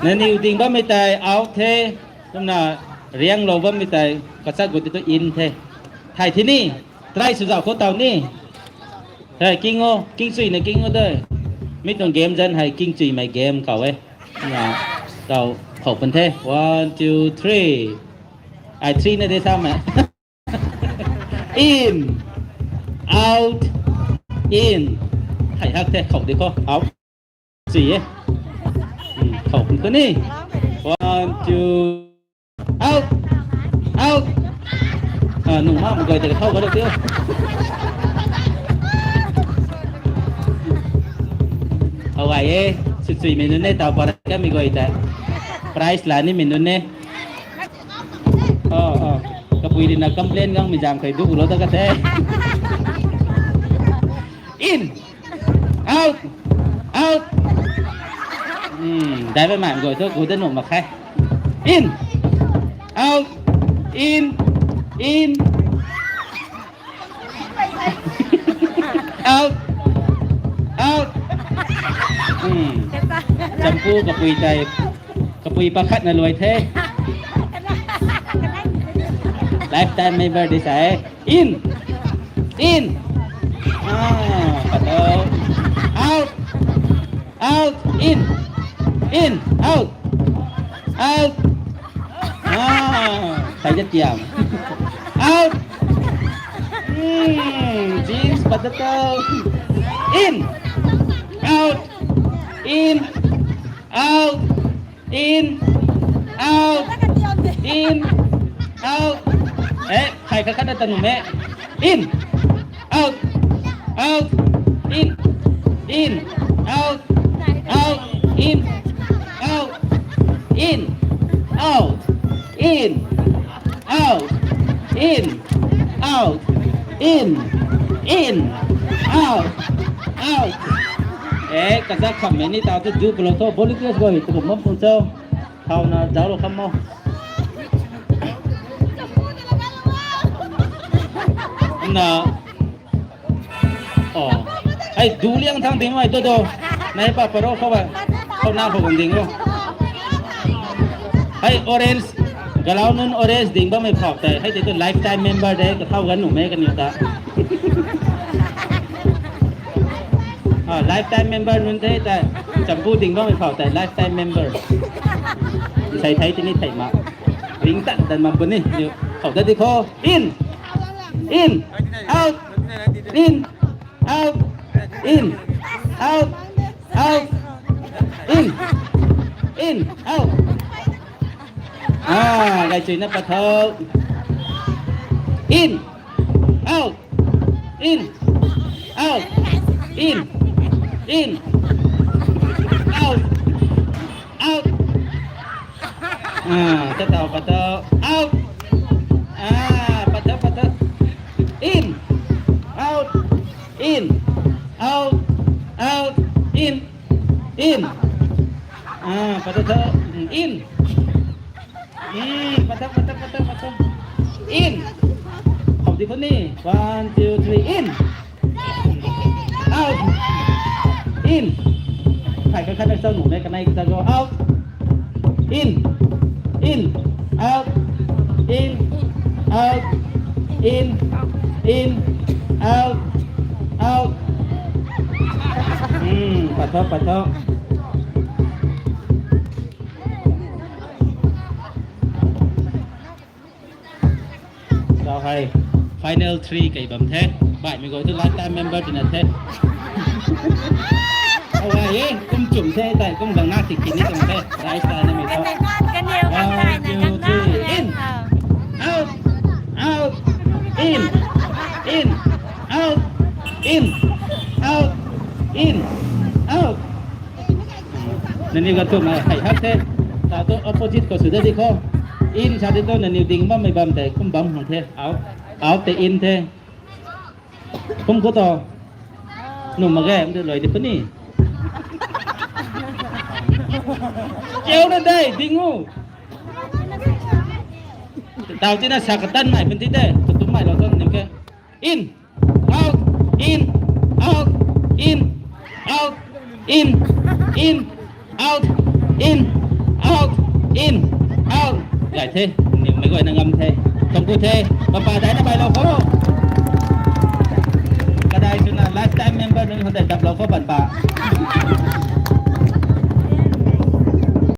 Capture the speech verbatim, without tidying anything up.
Nangniw ding bammei tei out the. Kumna rianglou bammei tei kachak gut tu in the. Thay thi ni. Try sw zauh khou taw ni. Hei, king o, king chuina king o de. Mi tuang game zan hei king chuimei game kaw e. Na, taw khou pun the. One, two, three. Ai three na de sa me. In. Out. In. Hei hak the, khou di khou. Out. Chui e. Hmm, khou pun khou ni. One, two. Out. Out. Ah, nung ma mgoi te khou ka tiu. Hawai e, sw chuimei nunc e, taw para kamei guay ta. Prize la nimei nunc e. Oh, oh. Kapui rina complain gangmei zam kei du lou ta ka the. In. Out. Out. Hmm, dai bammei guay thu gu da nuh mak khe. In. Out. In. In. Out. Out. Hmm. Champu kapui tei. Kapui pakhatna luai the. Lifetime member di sa e. In. In. Ah, pato. Out. Out. In. In. Out. Out. Ah, sai jat tiam. Out. Hmm, James, pato. In. Out. In. Out. In. Out. In. Out. Eh, khai khat khat ta nuh me. In. Out. Out. In. In. Out. Out. In. Out. In. Out. In. Out. In. Out. In. In. Out. Out. Eh, kazak khammei ni taw tu du pulou tho, volunteers guay, tu kum bam tuang cho. Thau na zauclou kham mo. Na. Oh. Hei, du liang thang ding mai, do, do. Nai pa paro khou ba. Khou na khou kan ding lo. Hei, orange. Galau nunc orange ding bammei phau tei. Hei, tei tu lifetime member de, kathau gan nuh me kaniw ta. Ah, lifetime member nunc the tei. Champu ding bammei phau tei, lifetime member. Sai thei tini thei ma. Ring tan tan ma puni. Khou ta di khou. In. In. Out. In. Out. In. Out. Out. In. In. Out. Ah, gay chuina pathau. In. Out. In. Out. In. In. Out. Out. Ah, ta tau pathau. Out. Ah, pathau, pathau. In. Out. In. Out. Out. In. In. Ah, pathau, pathau. In. Hmm, pathau, pathau, pathau, pathau. In. Khou di khou ni. One, two, three. In. Out. In. Khai khat khat na chau nuh me kanei kata go. Out. In. In. Out. In. Out. In. In. Out. Out. Hmm, pathau, pathau. Tau hei, final three kei bam the. Baihmei guay tu lifetime member tina the. Hawai e, kum chum the, tei kum gang na kiki ni kum the. Lifestyle na mi tho. One, two, three, in. Out. Out. In. In. Out. In. Out. In. Out. Nangniw ganv thumh hei hak the. Taw tu opposite khou sw da di khou. In sa di tu nangniw ding bammei bam tei kum bam hang the. Out. Out tei in the. Kum khou tu. Nuh mak ge, mdu loi di puni. Kiu na dei, ding u. Taw tina sa katan mai pun ti de. Katum mai lou tu nangniw ke. In, out, in, out, in, out, in, out, in, In, out. Gay the, nimei guayna ngam the. Tuang ku the, panpa daina bailou kho. Kadai swna last time member nunc khou tei daplou kho panpa.